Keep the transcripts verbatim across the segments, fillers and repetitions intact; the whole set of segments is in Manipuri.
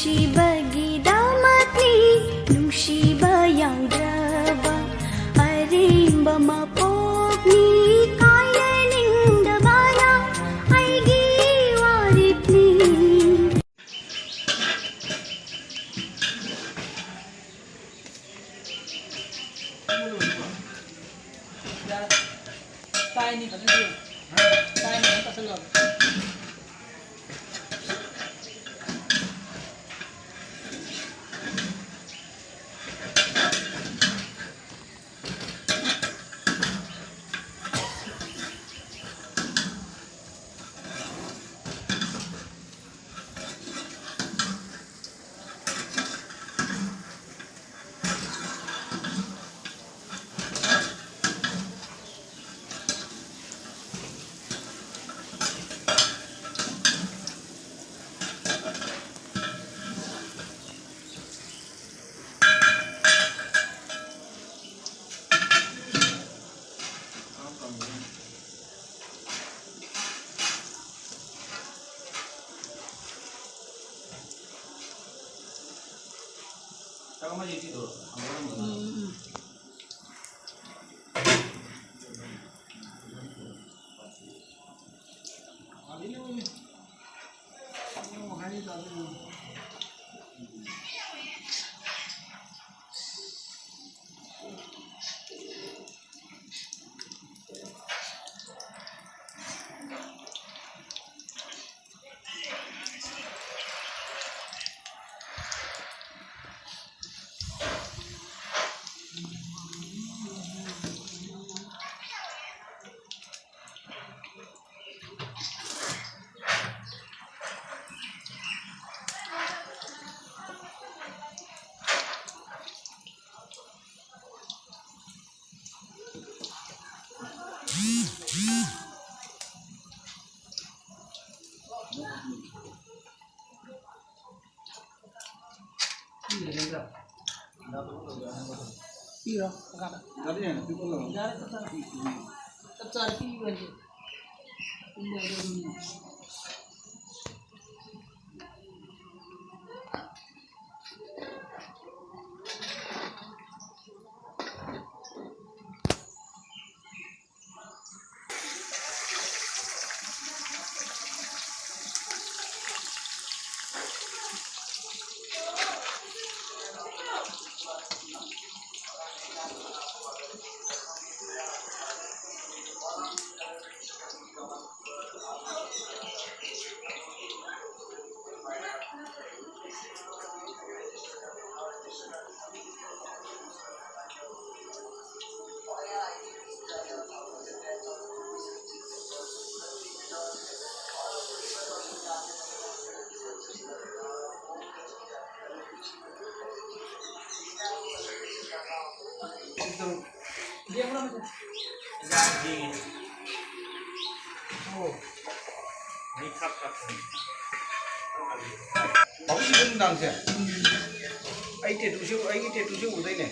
ꯅꯨꯡꯁꯤꯕꯒꯤꯗꯃꯛꯅꯤ, ꯅꯨꯡꯁꯤꯕ ꯌꯥꯎꯗ꯭ꯔꯕ ꯑꯔꯦꯝꯕ ꯃꯄꯣꯛꯅꯤ, ꯀꯥꯏꯔꯅꯤꯡꯗꯕꯅ ꯑꯩꯒꯤ ꯋꯥꯔꯦꯞꯅꯤ꯫ ꯇꯥꯏꯅꯤ ꯐꯖꯅ ꯌꯦꯡꯉꯨ꯫ ꯇꯥꯏꯅꯤ ꯐꯖꯅ ꯇꯥꯁꯜꯂꯣ꯫ ꯄꯤꯔꯣ ꯃꯈꯥꯗ꯫ ꯌꯥꯔꯦ, ꯆꯞ ꯆꯥꯔꯦ, ꯄꯤꯕ ꯍꯥꯏꯁꯦ꯫ ꯑꯣ꯫ ꯍꯧꯖꯤꯛꯀꯤ ꯅꯨꯡꯗꯥꯡꯁꯦ ꯑꯩ ꯇꯦꯇꯨꯁꯦ, ꯑꯩꯒꯤ ꯇꯦꯇꯨꯁꯦ ꯎꯗꯣꯏꯅꯦ꯫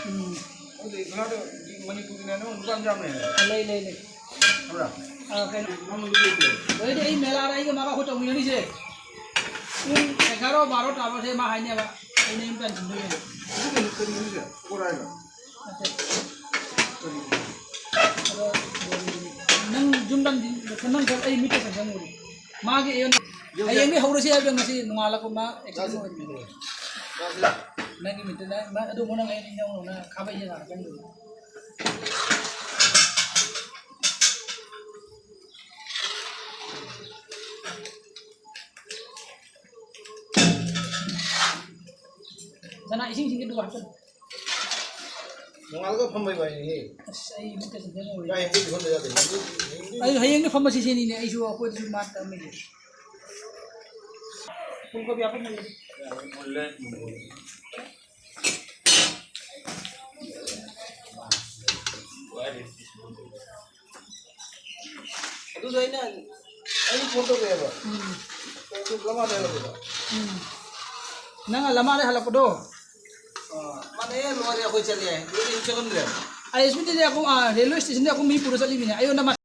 ꯎꯝ꯫ ꯑꯗꯨꯗꯤ ꯀꯅꯥꯗ ꯃꯅꯤꯄꯨꯔꯒꯤꯅꯦ, ꯅꯪ ꯅꯨꯄꯥ ꯃꯆꯥ ꯑꯃ ꯂꯩꯅꯦ꯫ ꯂꯩ, ꯂꯩ, ꯂꯩ꯫ ꯈꯪꯕ꯭ꯔꯥ? ꯑꯥ, ꯀꯩꯅꯣ? ꯅꯪ ꯅꯨꯄꯤ ꯂꯩꯇ꯭ꯔꯣ? ꯑꯗꯩꯗꯤ ꯑꯩ ꯃꯦꯂꯥꯗ ꯑꯩꯒ ꯃꯥꯒ ꯑꯩꯈꯣꯏ ꯇꯧꯃꯤꯟꯅꯔꯤꯁꯦ꯫ ꯄꯨꯡ ꯑꯦꯒꯥꯔꯣ ꯕꯥꯔꯣ ꯇꯥꯕꯁꯦ ꯃꯥ ꯍꯥꯏꯅꯦꯕ꯫ ꯑꯩꯅ ꯌꯨꯝ ꯇꯟꯁꯤꯟꯗꯣꯏꯅꯦ꯫ ꯍꯧꯖꯤꯛ ꯀꯩꯅꯣ, ꯀꯔꯤ ꯅꯨꯃꯤꯠꯁꯦ? ꯀꯣꯔꯥꯏꯔꯣ? ꯅꯠꯇꯦ꯫ ꯀꯔꯤ? ꯑꯗꯣ, ꯅꯪ ꯌꯨꯝꯗ ꯅꯪ ꯆꯠ-, ꯑꯩ ꯃꯤꯠꯇ ꯆꯪ ꯆꯪꯉꯨꯔꯦ꯫ ꯃꯥꯒꯤ ꯑꯩꯉꯣꯟꯗ ꯌꯧ-, ꯍꯌꯦꯡꯗꯤ ꯍꯧꯔꯁꯤ ꯍꯥꯏꯕꯗꯣ ꯉꯁꯤ ꯅꯣꯡꯉꯥꯜꯂꯛꯄ ꯃꯥ ꯑꯦꯛꯁꯤꯗꯦꯟ ꯆꯥꯁꯤ꯫ ꯑꯣꯏꯔꯤꯅꯦ꯫ ꯆꯥꯁꯤ꯫ ꯅꯪꯒꯤ ꯃꯤꯠꯇꯨꯅ ꯃꯥ ꯑꯗꯨ ꯑꯃꯨꯛ ꯅꯪ ꯑꯩ ꯅꯤꯡꯁꯤꯡꯉꯨꯔꯣ, ꯅꯪ ꯈꯥꯕꯩ ꯌꯦꯡꯉꯛꯀꯅꯤ꯫ ꯁꯅꯥ, ꯏꯁꯤꯡ ꯁꯤꯡꯒꯦ ꯑꯗꯨꯒ ꯍꯥꯞꯆꯤꯜꯂꯨ꯫ ꯅꯣꯡꯉꯥꯜꯂꯒ ꯐꯝꯕꯩ ꯋꯥꯔꯤꯅꯤꯍꯦ꯫ ꯑꯁ, ꯑꯩ ꯃꯤꯠꯀ ꯁꯤꯡꯖꯟ ꯉꯝꯃꯣꯏ꯫ ꯀꯥꯏ ꯍꯦꯛꯇ ꯁꯤꯡꯍꯟꯕ ꯌꯥꯗꯦ꯫ ꯑꯩ ꯍꯌꯦꯡꯗꯤ ꯐꯝꯕ ꯁꯤꯁꯦꯅꯤꯅꯦ, ꯑꯩꯁꯨ ꯑꯩꯈꯣꯏꯗꯁꯨ ꯃꯥ ꯇꯝꯃꯤꯁꯦ꯫ ꯐꯨꯜ ꯀꯣꯕꯤ ꯍꯥꯞꯄꯝꯃꯒꯦ꯫ ꯃꯨꯜꯂꯦ꯫ ꯑꯗꯨꯗꯣ ꯑꯩꯅ, ꯑꯩꯅ ꯐꯣꯟ ꯇꯧꯔꯛꯑꯦꯕ꯫ ꯎꯝ꯫ ꯇꯧꯔꯛꯄꯗꯨ ꯂꯃꯥꯗ ꯍꯜꯂꯛꯄꯗꯣ꯫ ꯎꯝ꯫ ꯅꯪ ꯂꯃꯥꯗ ꯍꯜꯂꯛꯄꯗꯣ? ꯑꯥ, ꯃꯥꯅ ꯑꯦ ꯂꯣꯏꯔꯦ, ꯑꯩꯈꯣꯏ ꯆꯠꯂꯦ꯫ ꯂꯣꯏꯔꯦ, ꯑꯩ ꯆꯠꯂꯝꯗ꯭ꯔꯦ꯫ ꯑꯥꯏ ꯑꯦꯁ ꯕꯤ ꯇꯤꯗꯤ ꯑꯩꯈꯣꯏ, ꯑꯥ, ꯔꯦꯜꯋꯦ ꯁ꯭ꯇꯦꯁꯟꯗ ꯑꯩꯈꯣꯏ ꯃꯤ ꯄꯨꯔ ꯆꯠꯂꯤꯃꯤꯅꯦ꯫ ꯑꯩꯉꯣꯟꯗ ꯃꯥ